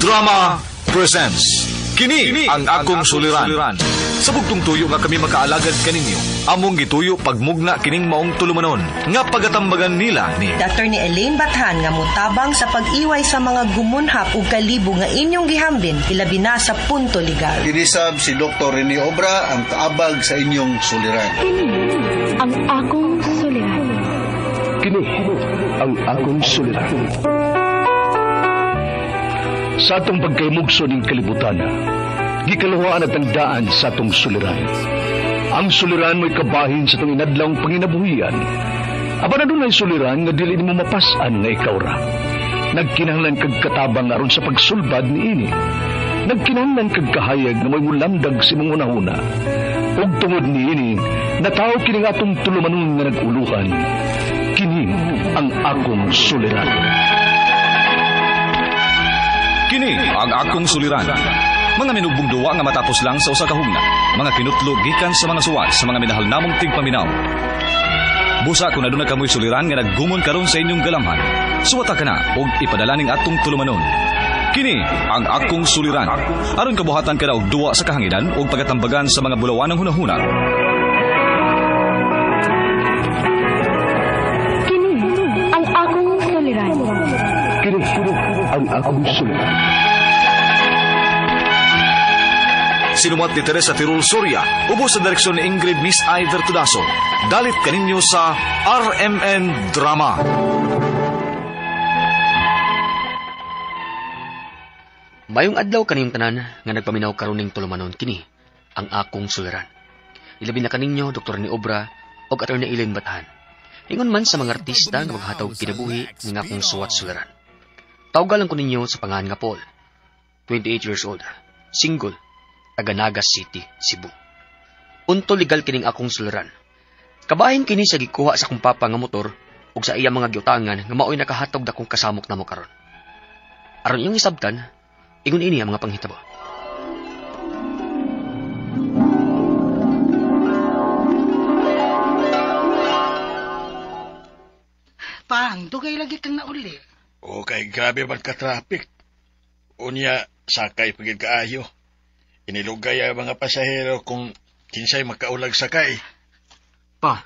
Drama presents Kini ang Akong Suliran. Sa bugtong tuyo nga kami makaalagad kaninyo, among gituyo pagmugna kining maong tulumanon nga pagatambagan nila ni Attorney Elaine Bathan nga motabang sa pag-iway sa mga gumunhap ug kalibo nga inyong gihambin ilabi na sa punto legal. Kinisab si Dr. Rene Obra ang kaabag sa inyong suliran. Kini ang akong suliran. Kini ang akong suliran. Sa atong pagkaymugso ning kalibutan, gikaluhaan at ang daan sa atong suliran. Ang suliran mo'y kabahin sa atong inadlawng panginabuhian. Apan adunay suliran nga dili nimo mapas-an nga ikaw ra. Nagkinahanglan kag katabang aron sa pagsulbad niini. Nagkinahanglan kag kahayag nga mo'y mulamdag sa imong hunahuna. Ug tungod niini, natawo kini nga atong tulumanon nga nag-uluhan. Kini ang akong suliran. Kini ang Akong Suliran. Mga minugbong duwa nga matapos lang sa usa ka hugna. Mga kinutlo gikan sa mga suwat sa mga minahal namong tigpaminaw. Busa kung aduna kamoy suliran nga naggumon karon sa inyong galamhan, suwata ka na og ipadala ning atong tulumanon. Kini ang Akong Suliran. Aron kabuhatan ka na og duwa sa kahanginan ug pagatambagan sa mga bulawanang hunahuna. Kini ang akong suliran. Kini ang akong suliran. Sinumat ni Teresa Tirul Soria, ubos sa direksyon ni Ingrid Miss I. Vertudaso. Dalit kaninyo sa RMN Drama. Mayong adlaw kaniyong tanan nga nagpaminaw karon ning tulumanon kini ang akong suliran. Ilabi na kaninyo Dr. ni Obra ug Attorney Elaine Bathan. Ingon man sa mga artista nga maghatag kinabuhi ning akong suwat suliran. Tawgalan ko ninyo sa pangalan nga Paul. 28 years old, single, taga Naga City, Cebu. Unto legal kining akong suliran. Kabahin kini sa gikuha sa akong papa nga motor ug sa iya mga giutangan nga maoy nakahatog dakong kasamok namo karon. Aron iyong isabtan, ingon ini ang mga panghitabo. Pang, dugay lagi kang nauli. Okay, grabe man ka-traffic. Unya, sakay pagid kaayo. Inilugay ang mga pasahero kung kinsay makaulag sakay. Pa,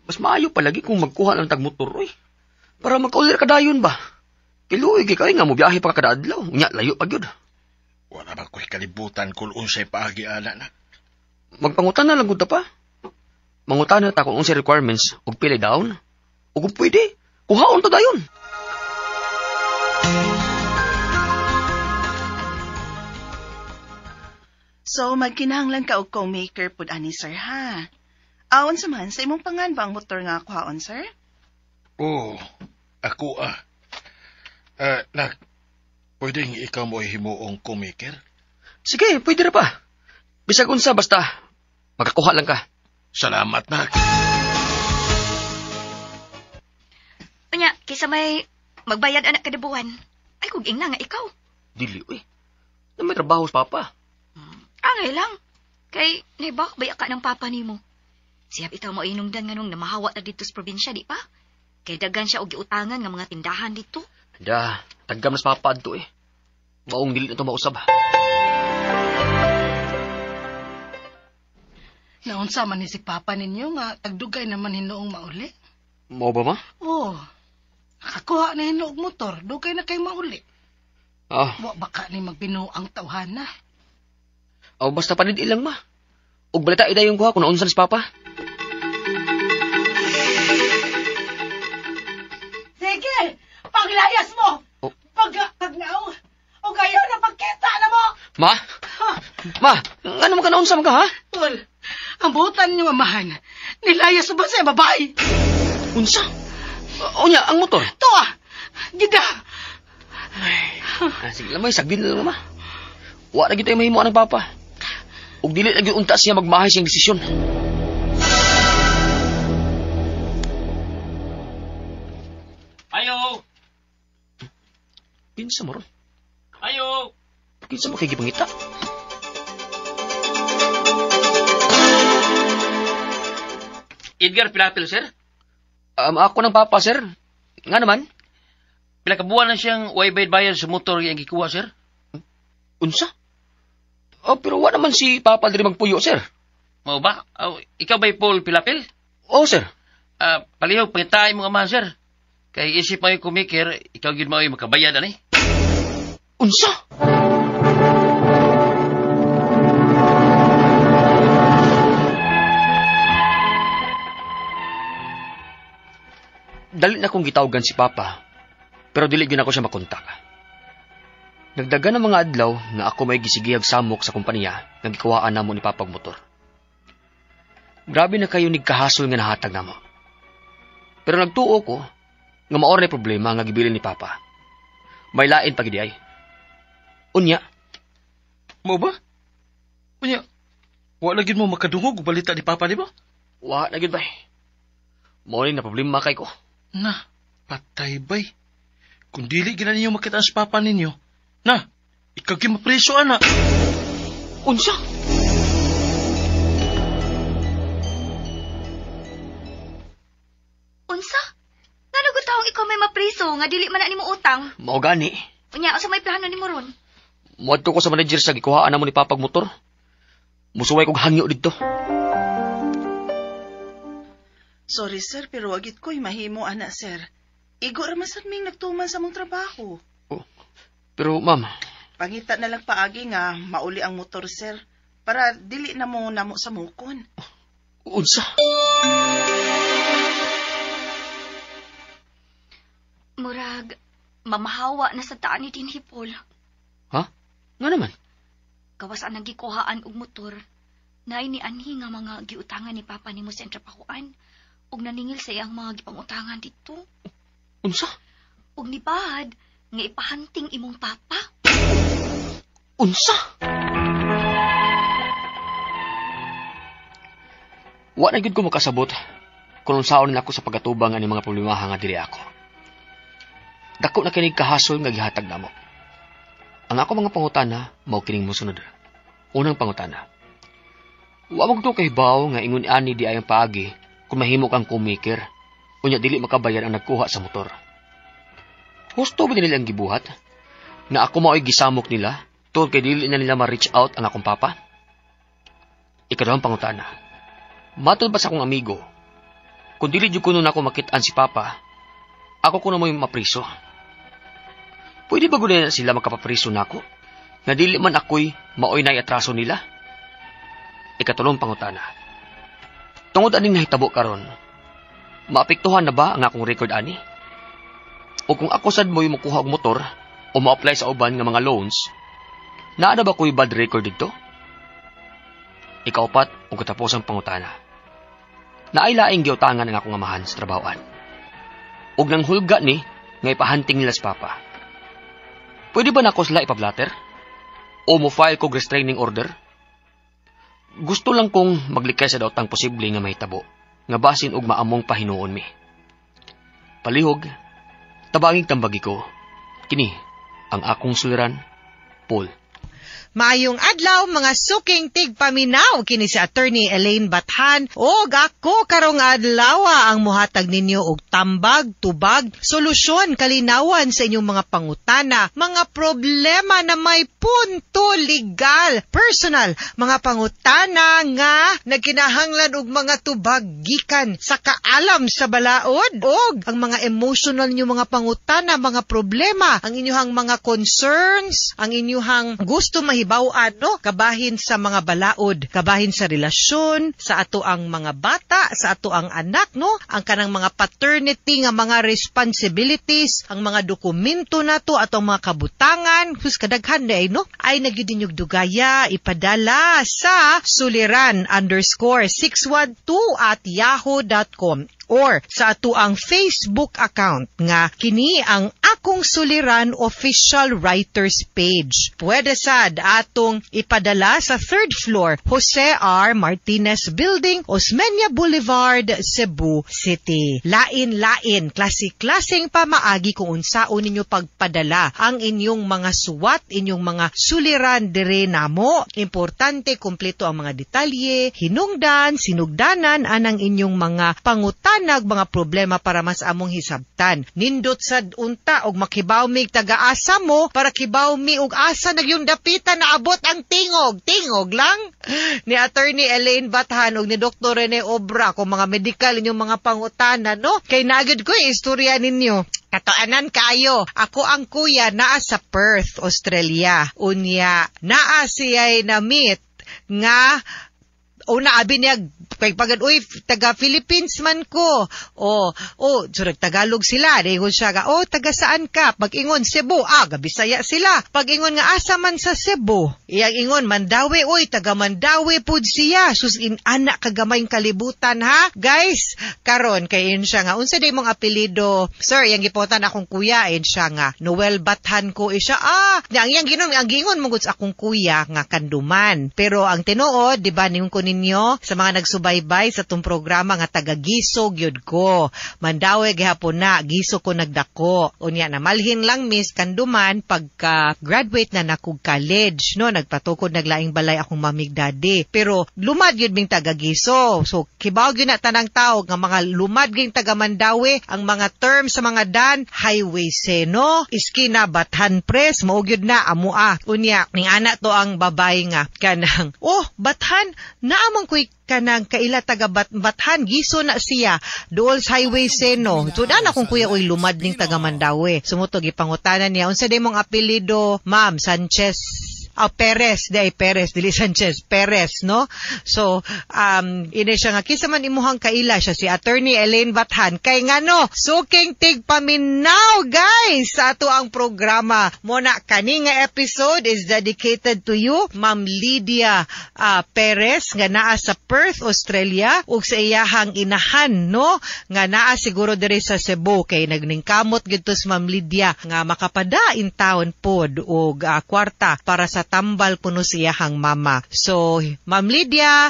mas maayo palagi kung magkuha ng tagmotor, oy. Para magkaulir ka dayon ba? Kiluoy kay kay nga mo biyahe pa ka kada adlaw. Unya, layo pa gyud. Wala ba ko'y kalibutan kung unsay paagi ana na. Magpangutan na lang gud ta pa. Mangutan na ta kung unsay requirements ug pili down. Ug kung pwede, kuhaon ta dayon. So, magkinahanglan ka og co-maker pud ani, sir, ha? Aon sa man, sa imong pangan ba ang motor nga kuhaon, sir? Oo, ako ah. Nak, pwedeng ikaw mo himuong kumiker? Sige, pwede ra pa. Bisag unsa basta makakuha lang ka. Salamat, nak. Unya, kaysa may magbayad anak kada buwan. Ay, kung ingna nga ikaw. Dili oy. Na may trabaho sa papa. Angay lang. Kay, naibak, baya ka ng papa nimo. Siyap itaw mo inungdan nga nung namahawa na dito sa probinsya, di pa? Kay dagan siya og giutangan nga mga tindahan dito. Da, tagam na sa papa adto eh. Maong dili na to mausab. Naunsa man ni si papa ninyo nga tagdugay naman hinuong mauli. Mao ba ma? Oo. Nakakuha na hinuog motor, dugay na kay mauli. Ah, Wa baka ni magbinuang tawhana. aw basta panid ilang ma. Ug balita idayon ko ha kung naunsa ni si papa. Sige, paglayas mo. Oh. Pagkagnaw. O kayo na pagkita na mo. Ma? Ma, ngano man ka naunsa man ka ha? Paul, ang butan niyo amahan. Nilayas ba sa babae? Unsa? Unya, ang motor. To ah, gida. Ah, sige lang, may sagdin na lang ma. Wa na gyud tayo mahimo ang papa. Ug dili na gyud unta siya magmahay siyang desisyon. Ayo! Kinsa mo ron? Ayo! Kinsa mo kay gipangita? Edgar Pilapil, sir? Ako ng papa, sir. Nga naman. Pila ka buwan na siyang way bayad-bayad sa motor yung gikuha, sir? Unsa? Oh, pero wa naman si Papa diri magpuyo, sir. Mao ba? Oh, ikaw ba'y Paul Pilapil? Oh, sir. Palihog, pangitaay mo nga man, sir. Kay isip mo yung kumikir, ikaw gyud mo yung makabayad, ani? Unsa? Dali na kong gitawagan si Papa, pero dili gyud ako siya makontak. Nagdagan ang mga adlaw nga ako may gisigihag samok sa kompanya nga gikuhaan namo ni Papag motor. Grabe na kayo nigkahasol nga nahatag namo. Pero nagtuo ko nga maor na problema nga gibilin ni Papa. May lain pa gid ay. Unya. Mo ba? Unya, wala gid mo makadungog og balita ni Papa, di ba? Wa na gid bay. Mao ni na problema kay ko. Na, patay bay. Kung dili gid ninyo makita sa Papa ninyo, na, ikaw gyud mapriso ana. Unsa? Unsa? Ngano gud taong ikaw may mapriso nga dili man na nimo utang? Mao gani. Unya, unsa may plano nimo ron? Muadto ko sa manager sa gikuhaan namo ni Papag motor. Musuway kog hangyo didto. Sorry sir, pero wagit ko'y mahimo ana sir. Igo ra man sad ming nagtuman sa mong trabaho. Oh, pero ma'am, Pangita na lang paagi nga mauli ang motor sir para dili na mo namo sa mukon. Unsa? Murag mamahawa na sa taan ni dinhi Paul. Ha? Nga naman? Gawas ang nagikuhaan og motor. Naay ni anhi nga mga giutangan ni Papa nimo sa trabahoan ug naningil sa iyang mga gipangutangan didto. Unsa? Ug nibahad nga ipahanting imong papa. Unsa? Wa na gyud ko makasabot kung unsaon nako sa pagatubang ani mga problemaha nga diri ako. Dako na kinig kahasol nga gihatag namo. Ang ako mga pangutana mao kining mosunod. Unang pangutana. Wa man ko kahibaw nga ingon ani di ay ang paagi kung mahimo kang kumiker unya dili makabayad ang nagkuha sa motor. Husto ba nila ang gibuhat? Na ako mao'y gisamok nila tungod kay dili na nila ma-reach out ang akong papa? Ikaduhang pangutana. Matod ba sa akong amigo? Kung dili jud kuno nako makit-an si papa, ako kuno mo'y mapriso. Pwede ba gud na sila makapapriso nako? Na dili man ako'y maoy na atraso nila? Ikatulong pangutana. Tungod aning nahitabo karon, maapektuhan na ba ang akong record ani? O kung ako sad mo'y mukuha og motor o ma-apply sa uban nga mga loans, naa na ba ko'y bad record didto? Ikaupat o katapusang pangutana. Naay laing giutangan ang akong amahan sa trabahoan. Og nang hulga ni nga ipahanting nila sa papa. Pwede ba nako sila ipablatter? O mo-file kog restraining order? Gusto lang kong maglikay sa daotang posible nga mahitabo, nga basin og maamong pahinuon mi. Palihog, tabangig tambagi ko, kini ang akong suliran, Paul. Maayong adlaw mga suking tigpaminaw kini si Attorney Elaine Bathan og ako karong adlaw ang muhatag ninyo og tambag, tubag, solusyon, kalinawan sa inyong mga pangutana, mga problema na may punto legal, personal, mga pangutana nga nagkinahanglan og mga tubag gikan sa kaalam sa balaod og ang mga emotional ninyo mga pangutana, mga problema, ang inyong mga concerns, ang inyong gusto mahibaw-an, no? Kabahin sa mga balaod, kabahin sa relasyon, sa ato ang mga bata, sa ato ang anak, no? Ang kanang mga paternity nga mga responsibilities, ang mga dokumento nato atong mga kabutangan, hus kadaghan na no? Ay nagyud ninyong dugaya ipadala sa suliran_612@yahoo.com or sa ato ang Facebook account nga kini ang Akong Suliran Official Writers Page. Pwede sad atong ipadala sa 3rd floor, Jose R. Martinez Building, Osmeña Boulevard, Cebu City. Lain-lain, klase-klaseng pamaagi kung unsaon ninyo pagpadala ang inyong mga suwat, inyong mga suliran dire namo. Importante, kumpleto ang mga detalye, hinungdan, sinugdanan anang inyong mga pangutana pangutanag mga problema para mas among hisabtan. Nindot sad unta og makibaw mig taga-asa mo para kibaw mi og asa nagyung dapitan na abot ang tingog. Tingog lang ni Attorney Elaine Bathan og ni Dr. Rene Obra kung mga medical inyong mga pangutana, no? Kay nagid ko istorya ninyo. Katoanan kaayo. Ako ang kuya naa sa Perth, Australia. Unya, naa siya'y na-meet nga una abi niya kay pagad, "Uy, taga Philippines man ko." Oh, so Tagalog sila. Digon siya ga, "Oh, taga saan ka?" Pag ingon Cebu, ah, Bisaya sila. Pag ingon nga asa man sa Cebu, iyang ingon Mandaue, "Uy, taga Mandaue pud siya." Sus, in ana kagamayng kalibutan ha. Guys, karon kay in siya nga, "Unsa day mong apelyido, sir?" Iyang gipotan akong kuya, in siya nga, "Noel Bathan ko." Siya, ah, ang iyang ginon, ang gingon mo sa akong kuya nga Kanduman. Pero ang tinuod, di ba, ningon ko ninyo sa mga nagsubaybay sa tong programa nga taga Giso gyud ko. Mandaue gihapon na, Giso ko nagdako. Unya na malhin lang miss Kanduman pagka graduate na nakog college, no, nagpatukod naglaing balay akong mamig daddy. Pero lumad gyud ming taga Giso. So kibaw gyud na tanang tao nga mga lumad gyud taga Mandaue, ang mga terms sa mga dan Highway Seno, Iskina Bathan Press, mao gyud na amua. Unya ning ana to ang babay nga kanang, "Oh, Bathan, naamang ko'y kanang kaila taga Bathan, Giso na siya, duol sa Highway Seno." So dana akong kuya, "Oy, lumad ning taga Mandaue." Sumuto gipangutanan niya, "Unsa day mong apelyido, ma'am?" "Sanchez." Oh, Perez, di ay Perez, dili Sanchez, Perez, no? So, ine siya nga, "Kinsa man imuhang kaila?" Siya si Attorney Elaine Bathan. Kay ngano, suking tigpaminaw, guys, sa ato ang programa. Muna, kani nga episode is dedicated to you, Ma'am Lydia Perez, nga naa sa Perth, Australia, ug sa iyahang inahan, no? Nga naa siguro diri sa Cebu, kay nagningkamot gid to si Ma'am Lydia, nga makapada in town pod, og kwarta para sa tambal kuno siyahang mama. So, Ma'am Lydia,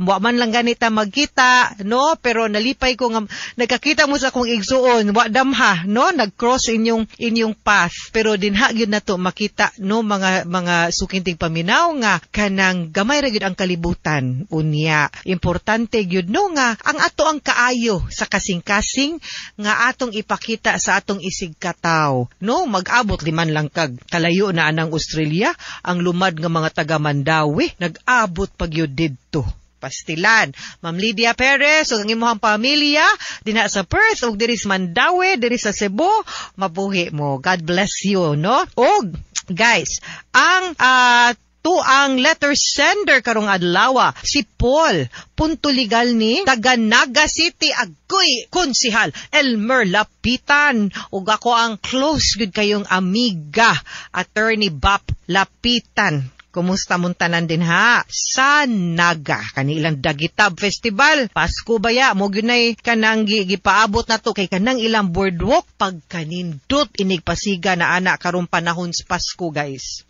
wa man lang ganita magkita, no? Pero nalipay ko nga nagkakita mo sa akong igsuon, wa damha, no? Nag-cross inyong path. Pero dinha gyud na to makita, no, mga sukinting paminaw nga kanang gamay ra gyud ang kalibutan. Unya, importante gyud no nga ang ato ang kaayo sa kasing-kasing nga atong ipakita sa atong isig kataw. No, mag-abot liman lang kag kalayo na anang Australia, ang lumad nga mga taga Mandaue nag-abot pag yun didto. Pastilan. Ma'am Lydia Perez ug ang imong pamilya dinha sa Perth ug diri sa Mandaue, diri sa Cebu, mabuhi mo. God bless you, no? Og guys, ang tuang letter sender karong adlaw si Paul punto legal ni taga Naga City, agoy Konsihal Elmer Lapitan, ug ako ang close gud kayong amiga, Attorney Bap Lapitan. Kumusta mong tanan din ha? Sa Naga, kani ilang Dagitab Festival. Pasko baya, mo gyunay kanang gipaabot na to kay kanang ilang boardwalk pagkanindot inigpasiga na ana karong panahon sa Pasko, guys.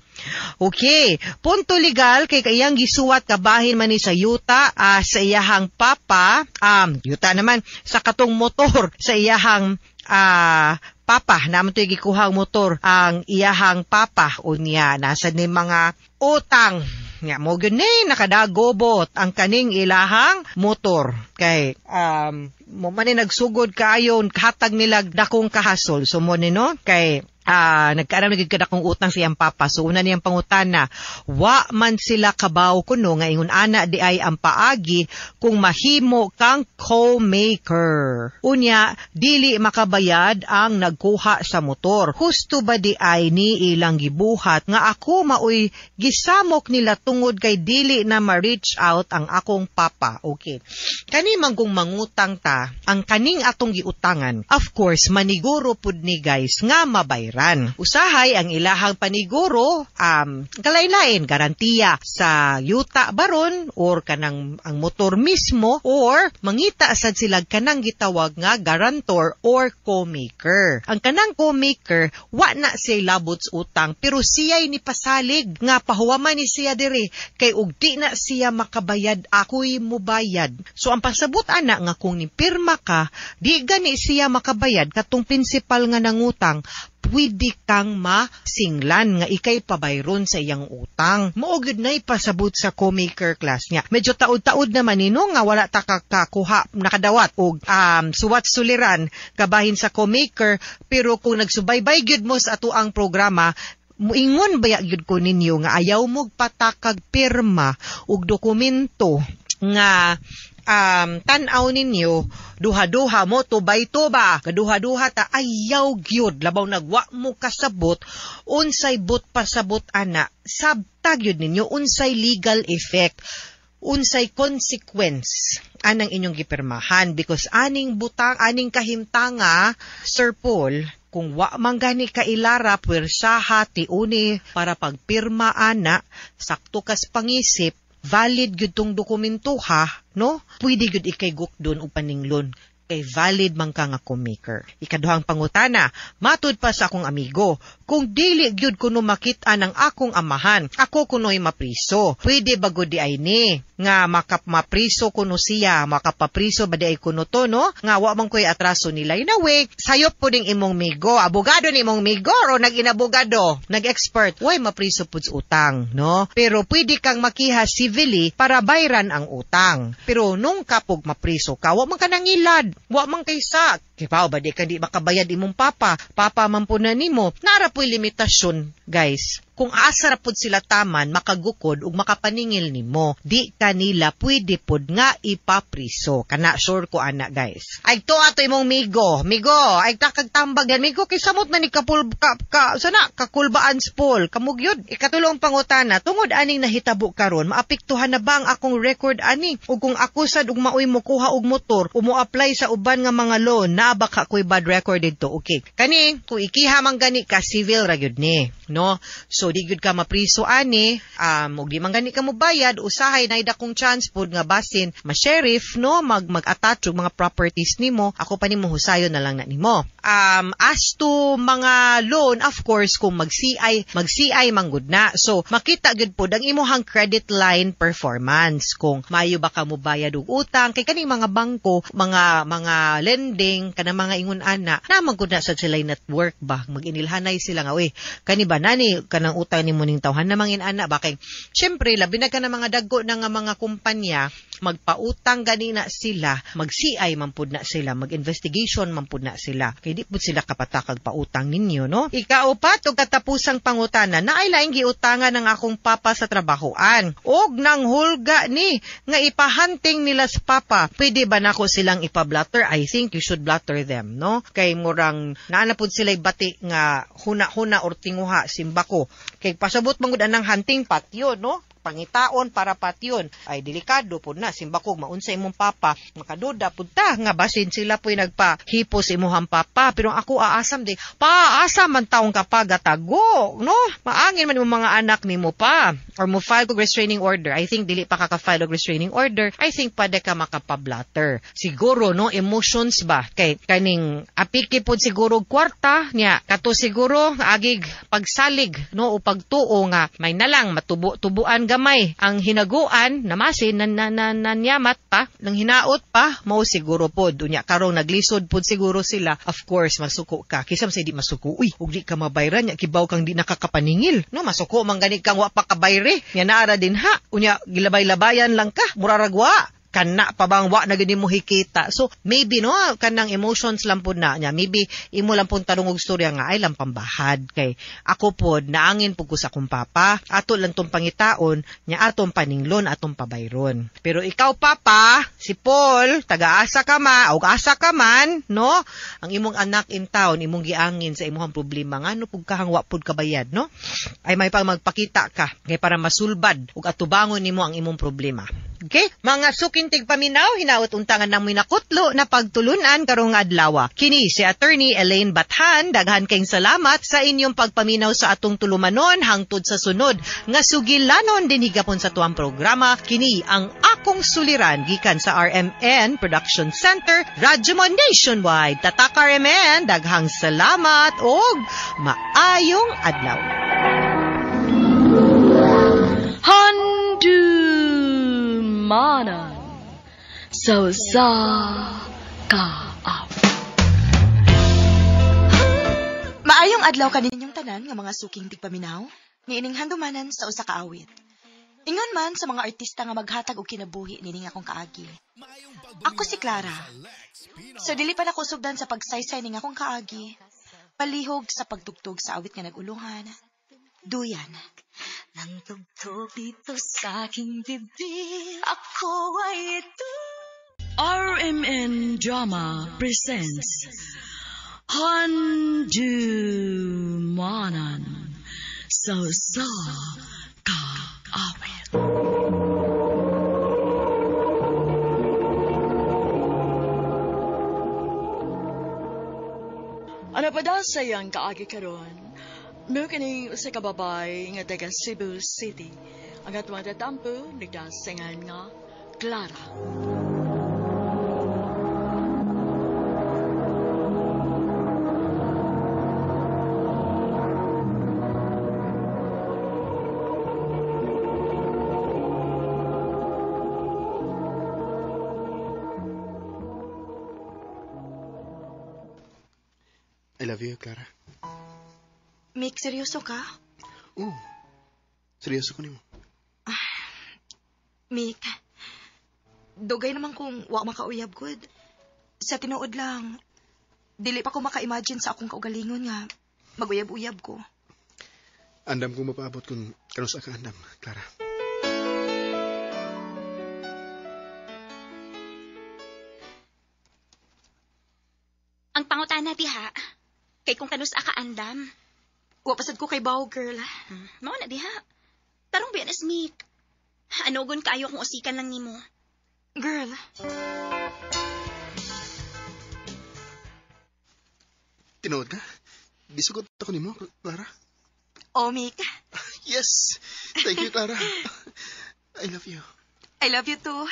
Okay, punto legal kay kaiyang gisuwat kabahin man ni sa yuta sa iyahang papa, yuta naman sa katong motor sa iyahang papa, naman to'y gikuhang motor ang iyahang papa, unya nasa ni mga utang nya mo gyud ni nakadagobot ang kaning ilahang motor kay mo man ni nagsugod kaayo hatag nila dakong kahasol. So mo ni no kay nagkaaram na gid kadakong utang siyang papa. So una niyang pangutana, wa man sila kabaw kuno nga ingon ana di ay ang paagi kung mahimo kang co-maker. Unya, dili makabayad ang nagkuha sa motor. Husto ba di ay ni ilang gibuhat nga ako maoy gisamok nila tungod kay dili na ma-reach out ang akong papa? Okay. Kani man kung mangutang ta, ang kaning atong giutangan, of course, maniguro pud ni, guys, nga mabayran. Usahay ang ilahang paniguro kalain-lain garantiya sa yuta baron or kanang ang motor mismo or mangita sad sila kanang gitawag nga guarantor or co-maker. Ang kanang co-maker wa na siya labot sa utang pero siya'y ni pasalig nga pahuwaman ni siya diri kay og di na siya makabayad, ako'y mubayad. So ang pasabot ana nga kung ni pirma ka, di gani siya makabayad katong principal nga nangutang, pwede kang masinglan nga ikay pabayron sa iyang utang. Mao gyud nay pasabot sa co-maker class niya. Medyo taud-taud naman nino nga wala ta kakakuha nakadawat og suwat suliran kabahin sa co-maker, pero kung nagsubaybay gyud mo sa atoang programa, muingon baya gyud ko ninyo nga ayaw mo patakag pirma og dokumento nga tan-aw ninyo duha-duha mo tubay tuba kaduha-duha ta ayaw gyud labaw nagwa mo kasabot unsay but pasabot ana sabta gyud ninyo unsay legal effect, unsay consequence anang inyong gipirmahan, because aning butang aning kahimtanga, Sir Paul, kung wa man gani kailara puwersaha tiuni para pagpirma ana, sakto kas pangisip, valid gyud tong dokumento ha, no? Pwede gyud ikay gukdon og paninglon kay valid man ka nga co-maker. Ikaduhang pangutana, matud pa sa akong amigo, kung dili gyud kuno makit-an ang akong amahan, ako kuno'y mapriso. Pwede ba gud di ay ni nga makapmapriso kuno siya, makapapriso ba di ay kuno to, no? Nga wa man ko'y atraso nila. Inawe, sayop po ning imong migo, abogado ni imong migo o nag-inabogado, nag-expert, way mapriso pud sa utang, no? Pero pwede kang makiha civilly para bayran ang utang. Pero nung kapog mapriso ka, wa man ka nangilad, wa man kay sa kibaw ba di ka di makabayad imong papa, papa man po na nimo. Nara po'y limitasyon, guys. Kung asa ra pud sila taman makagukod ug makapaningil nimo, di kanila pwede pud nga ipapriso. Kana sure ko ana, guys. Ay to ato imong migo, migo, ay takagtambag yan migo kay samot na ni kapul ka, ka sana kakulbaan spol kamugyod. Ikatulong pangutana, tungod aning nahitabo karon, maapektuhan na ba ang akong record ani? Ug kung ako sad ug maoy mokuha og motor o mo-apply sa uban nga mga loan, naa ba ka koy bad record didto? Okay. Kani kung ikiha man gani ka, civil ra gyud ni, no? So di gyud ka mapriso ani, ug di man gani ka mobayad, usahay na dakong chance pud nga basin ma-sheriff, no, mag-attach og mga properties nimo, ako pa nimo husayon na lang na nimo. As to mga loan, of course kung mag-CI, mag-CI man gud na. So makita gyud pud ang imuhang credit line performance kung maayo ba ka mobayad og utang kay kaning mga bangko, mga lending kanang mga ingon ana, na man gud na sa sila network ba, mag-inilhanay sila nga uy kani ba nani kanang utang nimo ning tawhan namang inana ba, kay syempre labi na ka ng mga dagko na nga mga kumpanya, magpautang gani na sila, mag-CI man pud na sila, mag-investigation man pud na sila, kay di pud sila kapatakag pautang ninyo, no? Ikaupat og katapusang pangutana, naay laing giutangan ang akong papa sa trabahoan og nanghulga ni nga ipahunting nila sa papa, pwede ba nako silang ipa-blatter? I think you should blatter them, no? Kay murang naa na pud sila bati nga huna-huna or tinguha simbako, kay pasabot man gud anang hunting patyo, no? Pangitaon para patyon ay delikado pud na simbako maunsa imong papa, makaduda pud ta nga basin sila po'y nagpahipo sa imuhang papa. Pero ako aasam di pa asa man taong kapag gatago, no? Maangin man imong mga anak nimo pa or mo file og restraining order. I think dili pa ka file og restraining order. I think pwede ka makapablatter siguro, no? Emotions ba, kay kaning apiki pud siguro og kwarta niya kato, siguro agig pagsalig, no, o pagtuo nga may nalang matubo-tubuan gamay ang hinaguan namasin na, na, nanyamat pa nang hinaot pa mao siguro pod. Unya karong naglisod pod siguro sila, of course masuko ka, kaysa sa di masuko, uy, ug di ka mabayran nya kibaw kang di nakakapaningil, no? Masuko man gani kang wa pa kabayre nya naara din ha, unya gilabay-labayan lang ka, muraragwa kana pa bang wa na gid mo hikita. So maybe, no, kanang emotions lang pud na niya. Maybe imo lang pud tarong og storya nga ay lang pambahad kay ako pod naangin pud ko sa akong papa, ato lang tong pangitaon nya, atong paninglon, atong pabayron. Pero ikaw papa, si Paul, taga-asa ka ma og asa ka man, no, ang imong anak in town imong giangin sa imong problema, ngano pud kahang wa pud kabayad, no? Ay may pang magpakita ka kay para masulbad ug atubangon nimo ang imong problema. Okay? Mga suking tigpaminaw, hinaot untangan namoy nakutlo na pagtulunan karong adlaw. Kini si Attorney Elaine Bathan, daghan kayong salamat sa inyong pagpaminaw sa atong tulumanon hangtod sa sunod nga sugilanon din higapon sa tuang programa. Kini ang Akong Suliran gikan sa RMN Production Center, Radyo Mo Nationwide. Tatak RMN, daghang salamat og maayong adlaw. Handumanan sa usa ka Maayong Maayong adlaw kaninyong tanan nga mga suking tigpaminaw, niining handumanan sa usa ka awit. Ingon man sa mga artista nga maghatag og kinabuhi nining akong kaagi. Ako si Clara. So dili pa nako sugdan sa pagsaysay ning akong kaagi, palihog sa pagtugtog sa awit nga nag-ulungan. Duyan. Nang tugtog dito sa aking bibig, ako ay ito. RMN Drama presents Handumanan sa Usa Ka Awit. Ano pa daw sa iyang kaagi karon? Mao kini usa ka babae nga taga Cebu City. Ang atong tatampo nagdasingan nga Clara. I love you, Clara. Mick, seryoso ka? Oo. Seryoso ko nimo. Mick, dugay naman kung wa makauyab good. Sa tinuod lang, dili pa ko maka-imagine sa akong kaugalingon nga maguyab-uyab ko. Andam kong mapaabot kung kanusa ka andam, Clara. Ang pangutana diha, kay kung kanusa ka andam. Wa pasad ko kay Bao, girl. Mao na diha. Tarong biyan is Mick. Anogon kaayo kung usikan lang nimo. Girl. Tinuod ka? Disugot ako nimo, Clara. Oh, Mick. Yes! Thank you, Clara. I love you. I love you too.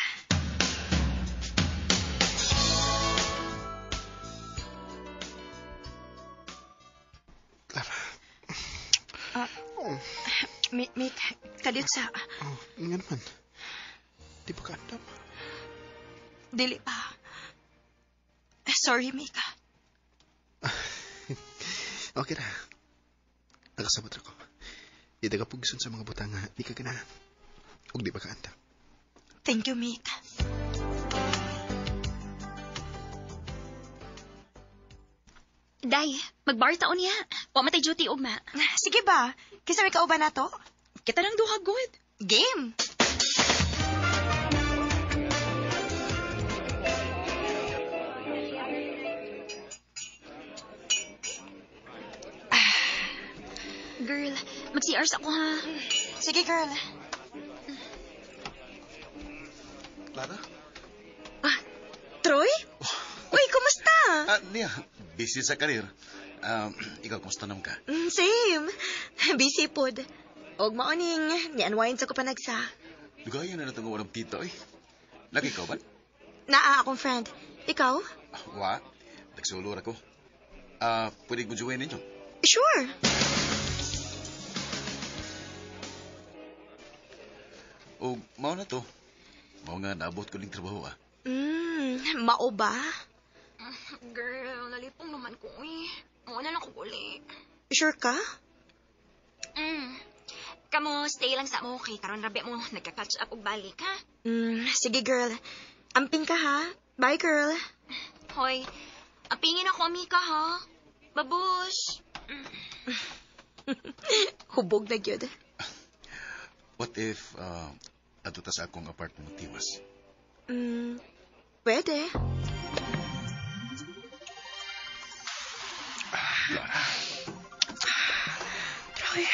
Clara. Mick, kalit sa... Oh, nga naman. Di pa ka andam? Dili pa. Sorry, Mick. Okay ra. Nakasabot ako. Di ka pugson sa mga butang nga di ka ganahan. Ug di pa ka andam. Thank you, Mick. Day, magbar taon niya. Wa matay duty ugma. Sige ba? Kisa may kauban na to? Kita lang duha good. Game! Girl, mag-CRs ako ha. Sige, girl. Clara? Ah, Troy? Uy, kumusta? Niya, busy sa karir. Ikaw, kumusta naman ka? Same. Busy pod. Og maoning, ni-unwind sa ko panagsa. Lugayan na natong walang tito eh. Lagi ikaw ba? Naa akong friend. Ikaw? Wa, nagsulor ako. Pwede mo join ninyo? Sure. O, mao na to. Mao nga, naabot ko ning trabaho ah. Mao ba? Girl, nalipong naman ko eh. Muna lang ko uli. Sure ka? Kamo, stay lang sa mo. Kay karon rabi mo, nagka-catch up og balik ha? Sige girl. Amping ka ha. Bye girl. Hoy, ampingin ako, Mika ha. Babush. Hubog na gyud. What if, ato ta sa akong apartment tiwas? Pwede. Clara. Troy.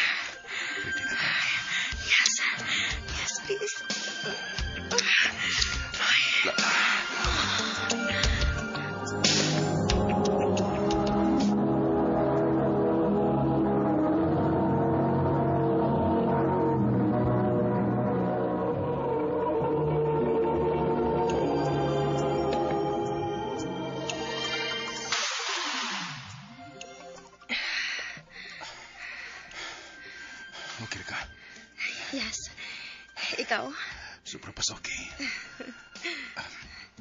Pwede na. Yes. Yes, please. Troy. Clara. Okay ka? Yes. Ikaw? Super pas okay.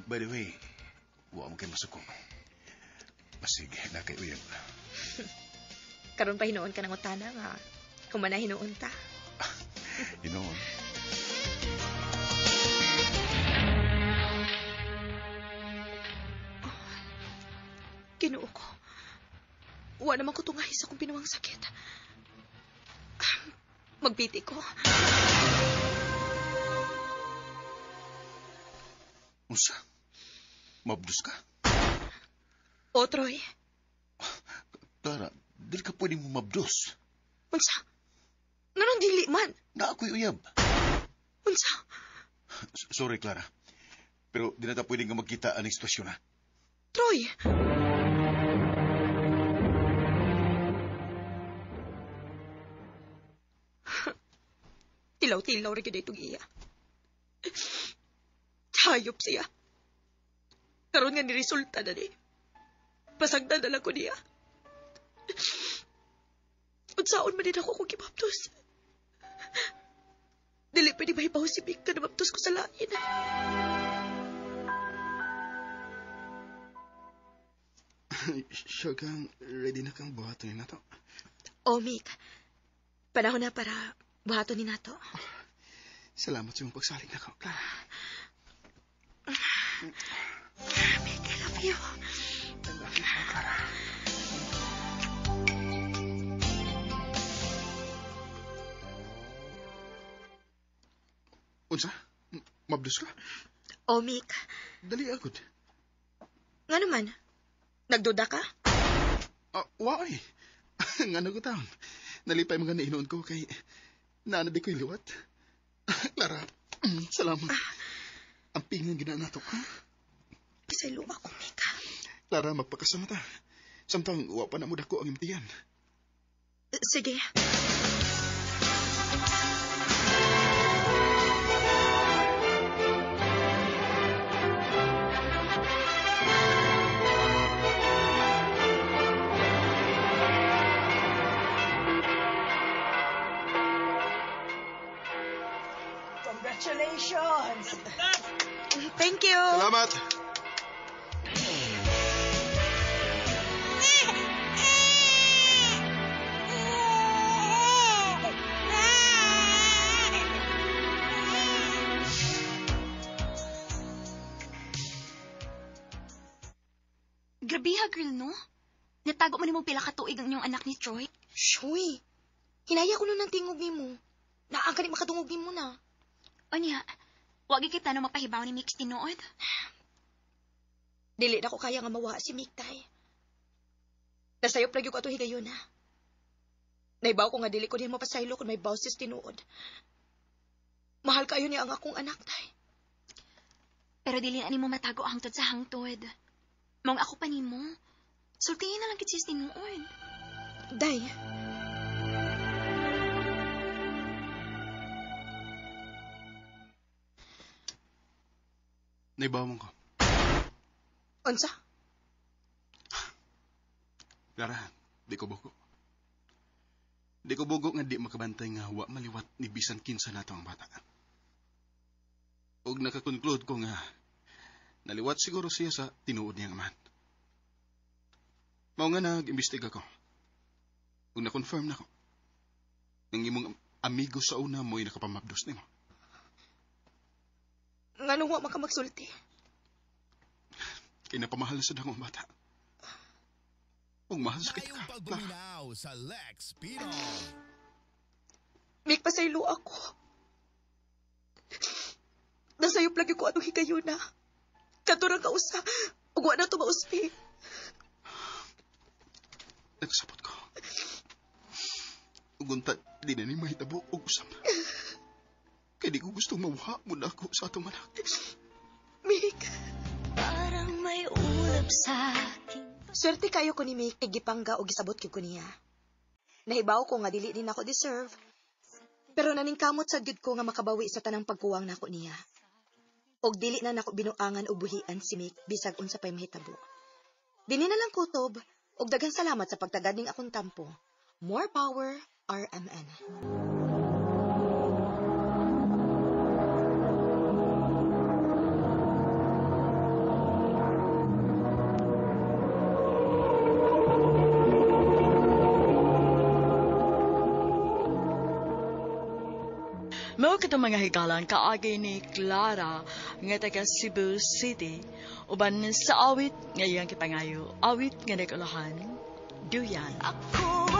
By the way, wa mo kay masuko. Basig na kay uyab. Karon pa hinuon ka ng utana nga. Kumana hinuon ta. Hinuon. Oh, Ginoo ko. Wa naman ko tungahi sa akong pinuwang sakit. Magbiti ko. Unsa? Mabdus ka? O, Troy. Clara, dili ka pwedeng mabdus. Unsa? Nganong dili man? Na ako'y uyab. Unsa? Sorry, Clara. Pero di na ta pwedeng nga magkita aning sitwasyon, ha? Troy! Tilaw-tilaw rin gid itong iya. Hayop siya. Karon nga niresulta na ni. Pasagdan na lang ko niya. Unsaon man din ako kung gibaptos. Dili pwede mahibaw si Mick na nabaptos ko sa lain. Sure kang ready na kang buhaton ni nato. Oh, Mick. Panahon na para buhaton ni nato. Salamat sa imong pagsalig nako, Clara. Mick, I love you. I love you, Clara. Unsa? Mabdus ka? Oh, Mick. Dali agad. Nga naman? Nagduda ka? Wa ay. Nga na ko taon. Nalipay mga nainoon ko kay naana di ko'y liwat. Clara, salamat. Ang pingan gina nato, ha? Kisay luwa ko, Mick. Clara, magpakasama ta. Samtang wa pa na mo dako ang imtiyan. Sige. Congratulations! Thank you. Salamat. Grabiha, girl, no? Natago mo nimo pila ka tuig ang inyong anak ni Troy. Shuy! Hinaya ko nun ang tingog nimo. Naa ka ni makadungog nimo na. Unya, wag kita no mapahibaw ni Mix tinuod. Dili na ko kaya nga mawa si Mick, tay. Nasayop lagi ko ato higayon, ha? Naibaw ko nga dili ko niya mapasaylo kung may boses tinuod. Mahal kayo niya ang akong anak, tay. Pero dili na nimo matago hangtod sa hangtod. Mong ako pa nimo. Sultihin na lang kit sis tinuod. Day. Naibaw mo ko. Unsa? Clara, di ko bugo. Di ko bugo nga di makabantay nga wa maliwat ni bisan kinsa nato ang bata. Og nakakonclude ko nga naliwat siguro siya sa tinuod niyang amahan. Mao nga nag-imbestiga ko. Ug na-confirm na ko. Nang imong amigo sa una mo'y nakapamabdos nimo. Nganong wa man ka magsulti? Kay napamahal sa dangong bata. Ug mahal sa kita ka. Pagbuminaw sa Lex Pinoy. Mick, pasaylo ako. Nasayop lagi ko anong higayon na. Katurang kausa. Ug wa na to mauspi. Nagsabot ko. Ug unta, di na ni mahitabo og usap. Kay di ko gustong mawha mo na ako sa atong anak. Mick. Parang may ulap sa aking Swerte kayo ko ni Mick, gipangga o gisabot gyud ko niya. Nahibaw ko nga dili din ako deserve. Pero naningkamot sad gyud ko nga makabawi sa tanang pagkuwang nako niya. Og dili na nako binuangan o buhian si Mick bisag unsa pay mahitabo. Dini na lang kutob og daghang salamat sa pagtagad ning akong tampo. More power, RMN. katong mga higalan kaagi ni Clara nga taga Cebu City uban sa awit nga iyang gipangayo, awit nga nag-ulahan, Duyan. Ako.